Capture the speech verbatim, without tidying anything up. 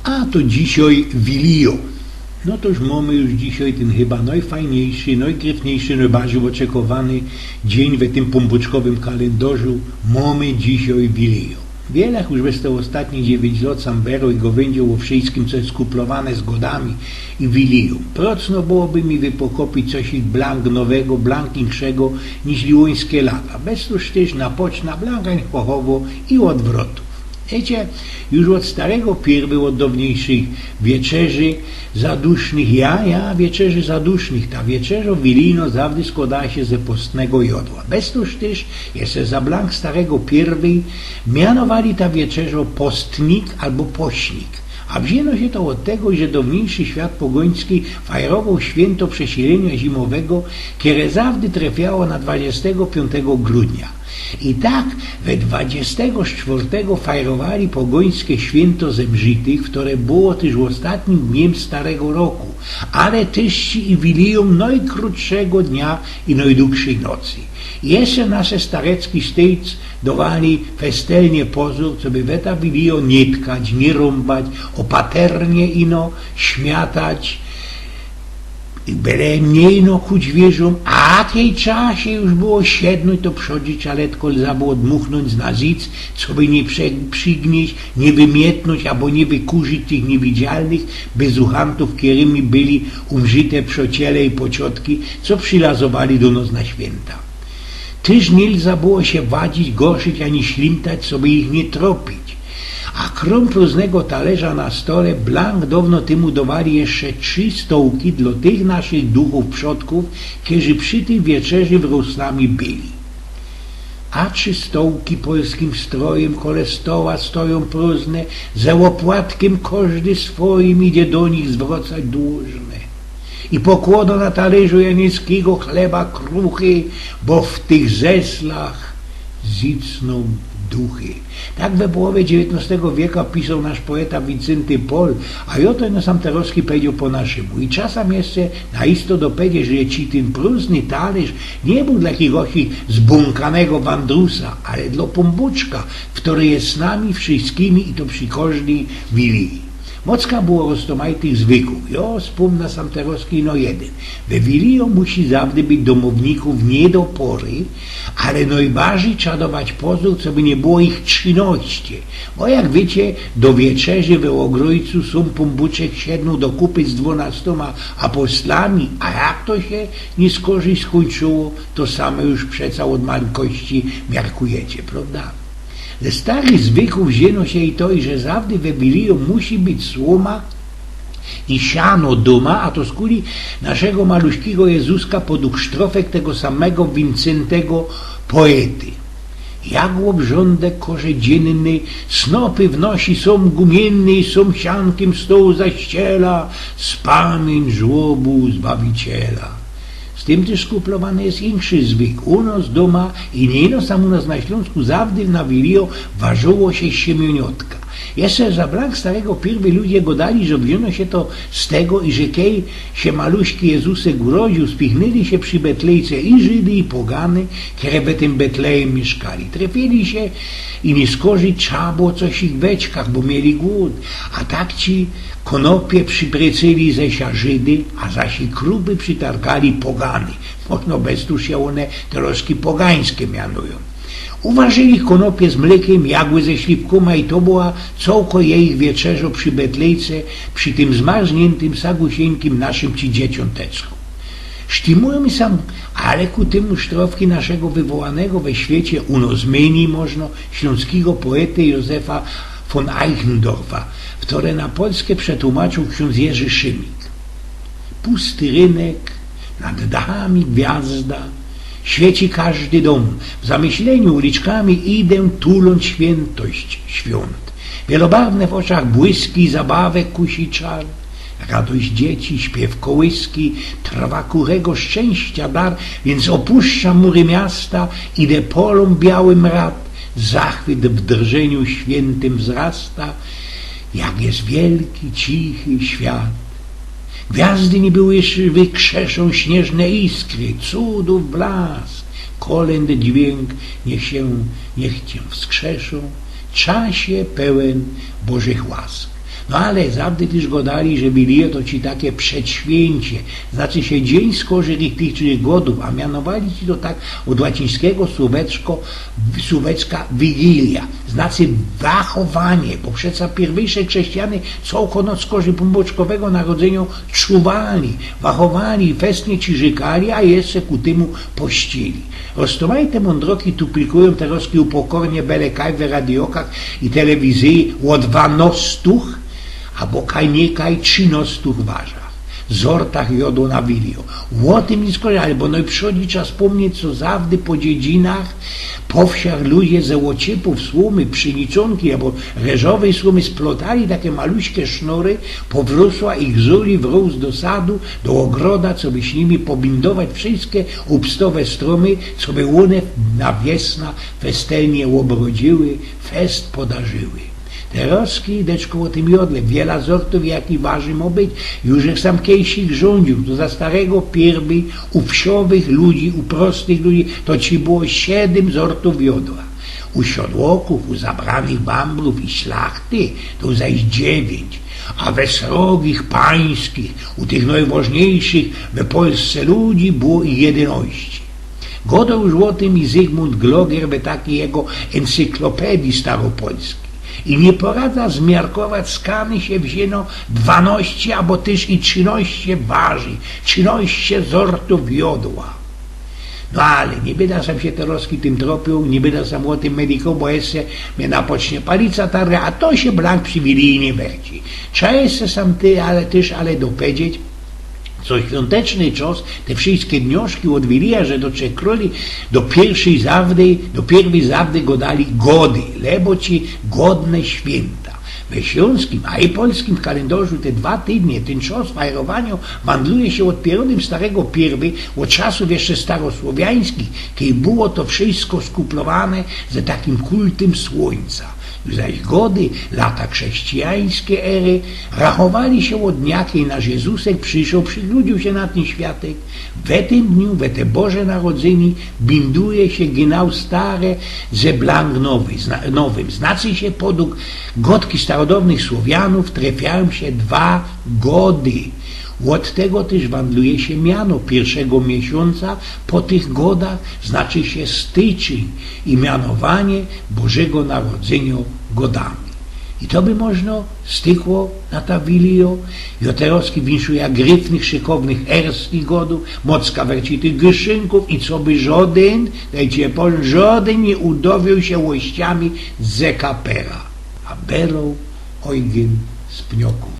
A to dzisiej Wilijo. No to już mōmy już dzisiej tyn chyba nojfajniejszy, nojgryfniejszy, nojbardzij ôczekowany dziyń we tym pōnbōczkowym kalyndarzu. Mōmy dzisiej Wilijo. Wiele już bez te ôstatnie dziewiyńć lot sam wero i gowyndżoł ô wszyjskim, co je skuplowane z godami i Wilijōm. Procno byłoby mi wypokopić coś ich blank nowego, blank inkszego niźli łońske lata. Bez to sztyż napocznã blank chochowo i ôdwrotōw. Wiycie, już ôd starego piyrwyj, ôd downiejszych wieczerzy zadusznych, ja, ja, wieczerzy zadusznych, ta wieczerzo wilijno zawdy skłodała sie ze postnego jodła. Bez to sztyż jeszcze za blank starego piyrwyj mianowali ta wieczerzõ postnik abo pośnik. A wziyno sie to ôd tego, że downiejszy świat pogoński fajrowoł świynto przesilynio zimowego, kere zawdy trefiało na dwadziestego piōntego grudnia. I tak we dwadziestego sztwŏrtego fajrowali pogońske świynto zemrzitych, ftore było tyż ôstatnim dniym starego roku, ale tyż i Wilijōm nojkrōtszego dnia i nojdugszej nocy. I jeszcze nasze starecki sztejc dowali festelnie pozōr, coby we ta Wilijōm niy tkać, niy rōmbać, ôpaternie ino śmiatać, i byle mniyj no chuć wierzōm, a kej trza sie już było siednōńć, to przodzi trza letko łza było dmuchnōńć na zyc, coby niy prze-, przignieś, niy wymietnōńć abo niy wykurzić tych niywidzialnych bezuchantōw, kerymi byli umrzite przociele i pociotki, co przilazowali do nos na świynta. Tyż niy łza było sie wadzić, gorszyć ani ślimtać, coby ich niy tropić. A krōm prōżnego talerza na stole blank downo tymu dowali jeszcze trzi stołki dlo tych naszych duchōw przodkōw, kerzy przi tyj wieczerzy wrōz z nami byli. A trzi stołki polskim strojym kole stoła stojōm prōżne, ze ôpłatkym kożdy swojim idzie do nich zwrōcać dłużne. I pokłodŏ na talerzu anielskigo chleba kruchy, bo w tych zeslach zicnōm duchy. Tak we połowie dziewiyntnŏstego wieka pisoł nasz poeta Wincenty Pol, a jŏ to ino sam terŏzki pedzioł po naszymu. I czasym jeszcze na isto dopedzieś, że ci tyn prōżny talerz niy bōł dlŏ jakigoś zbōnkanego wandrusa, ale dlŏ Pōnbōczka, ftory je z nami wszyskimi i to przi kożdyj wiliji. Mocka było roztōmajtych zwykōw. Jŏ spōmnã sam terŏzki ino jedyn. We wilijŏ musi zawdy być domownikōw niy do pory, ale nojbardzij trza dować pozōr, coby niy było ich trzynŏście. Bo jak wiycie, do wieczerzy we ôgrojcu sōm Pōnbōczek siednōł do kupy z dwanŏstōma apostłami, a jak to sie niyskorzij skōńczyło, to sami już przeca ôd malynkości miarkujecie, prŏwda? Ze starych zwykōw wziyno sie i to, że zawdy we wilijŏ musi być słōma i siano dōma, a to skuli naszego maluśkigo Jezuska podug sztrofek tego samego Wincentego poety. Jak ôbrządek koże dziynny, snopy w nosi sōm gumiynne i sōm siankym stoł zaściela, spamiyń żłobu Zbawiciela. Z tym tyż skuplowany je inszy zwyk. U nos dōma i niy ino sam u nos na Ślōnsku zawdy na wilijŏ warziło sie siemiōniotka. Jeszcze za blank starego piyrwyj ludzie godali, że wziyno sie to z tego, iże kej sie maluśki Jezusek urodziōł, spichnyli sie przi Betlejce i Żydy, i pogany, kere we tym Betlejym miyszkali. Trefili sie i niyskorzij trza było coś ich w beczkach, bo mieli głōd. A tak ci kōnopie prziprycyli ze sia Żydy, a zaś i kruby przitargali pogany. Możno bez to sie ône terŏzki pogańske mianujōm. Uwarzili kōnopie z mlykym, jagły ze śliwkōma i to była cołko jejich wieczerzŏ przi Betlejce, przi tym zmarzniętym, sagusieńkim naszym ci dzieciōnteczku. Sztymujōm sam, ale ku tymu sztrofki naszego wywołanego we świecie u nos miyni, możno, ślōnskigo poety Józefa von Eichendorfa, ftory na polske przetłumaczōł ksiōndz Jerzi Szymik. Pusty rynek, nad dachami gwiazda, świeci kożdy dōm. W zamyśleniu uliczkami idã tulōnć świyntość świōnt. Wielobarwne w ôczach błyski zabawek kusi czar. Radość dzieci, śpiew kołyski, trwa ku rego szczynścia dar, więc ôpuszczã mury miasta, idã polōm białym rad, zachwyt w drżyniu świyntym wzrasta, jak je wielki, cichy świat. Gwiazdy niby wyszły krzeszōm śniyżne iskry, cudōw blask, kolynd dźwiynk niych sie, niych sie wskrzeszōm, czasie pełen Bożych łask. No ale zawdy tyż godali, że Wilijo to ci take przedświyncie, znaczy sie Dziyń Skorzych i tych, tych godōw, a mianowali ci to tak ôd łacińskigo słōweczko, słōweczka Wigilia, znaczy wachowanie, bo przeca piyrwyjsze chrześcijany cołko noc Skorzych Pōnbōczkowego narodzynio czuwali, wachowali, festnie cirzykali, a jeszcze ku tymu pościli. Roztōmajte mōndroki tu pilkujōm terŏzki upokornie bele kaj we radiokach i telewizyji ô dwanŏstōch, abo kaj niy kaj trzynŏstōch warzach, zortach jodu na Wilijo. Ô tym nic korzej, ale bo nojprzōdni trza spōmnieć, co zawdy po dziedzinach, po wsiach ludzie ze ôciepōw słōmy, pszeniczōnki abo ryżowyj słōmy splotali take maluśke sznury, powrōsła i grzuli wrōz do sadu, do ôgroda, coby sie nimi pobindować wszyjske upstowe strōmy, coby ône na wiesna festelnie ôbrodziły, fest podarzyły. Terŏzki, deczko, ô tym jodle, wiela zortōw jakich warzi mo być, już żech sam kejsik rzuńdziōł, to za starego piyrwyj u wsiowych ludzi, u prostych ludzi, to ci było siedym zortōw jodła. U siodłokōw, u zabranych bambrōw i szlachty to zaś dziewiyńć, a we srogich pańskich, u tych nojwŏżniejszych we Polsce ludzi było ich jedynŏście. Godŏ już ô tym i Zygmunt Gloger we takij jego encyklopedii staropolskij. I niy poradza zmiarkować, skōnd sie wziyno dwanŏście abo tyż i trzynŏście warzi, trzynŏście zortōw jodła. No ale niy bydã sam sie terŏzki tym tropiōł, niy bydã sam ô tym medikoł, bo jeszcze mie napocznie palica tarle, a to sie blank przi Wiliji niy wyrci. Trza jeszcze sam ty, ale tyż, ale dopedzieć, co świōnteczny czas, te wszyjske dnioszki ôd Wilija, że do Trzech Krōli, do piyrwyj zawdy, do piyrwyj zawdy godali gody, lebo ci godne świynta. We ślōnskim, a i polskim kalyndŏrzu te dwa tydnie, tyn czas fajrowaniŏ wandluje sie ôd piyrōdym starego piyrwyj, ôd czasōw jeszcze starosłowiańskich, kej było to wszyjsko skuplowane ze takim kultym słōńca. Zaś gody, lata chrześcijańske ery, rachowali sie ôd dnia, kej nasz Jezusek przyszoł, prziludziōł sie na tyn światek. We tym dniu, we te Boże Narodzyny, binduje sie genau stare ze blank nowy, zna-, nowym. Znaczy sie, podug godki starodŏwnych Słowianōw trefiajōm sie dwa gody. Ôd tego tyż wandluje sie miano piyrszego miesiōnca po tych godach, znaczy sie styczyń, i mianowanie Bożego Narodzyniŏ godami. I to by możno stykło na ta Wilijŏ. Jŏ terŏzki winszuja gryfnych, szykownych, erstkich godōw, mocka wercitych gyszynkōw i coby żŏdyn, dejcie pożōnd, żŏdyn niy udowiył sie ôściami ze kapera. A beroł Ojgyn z Pniokōw.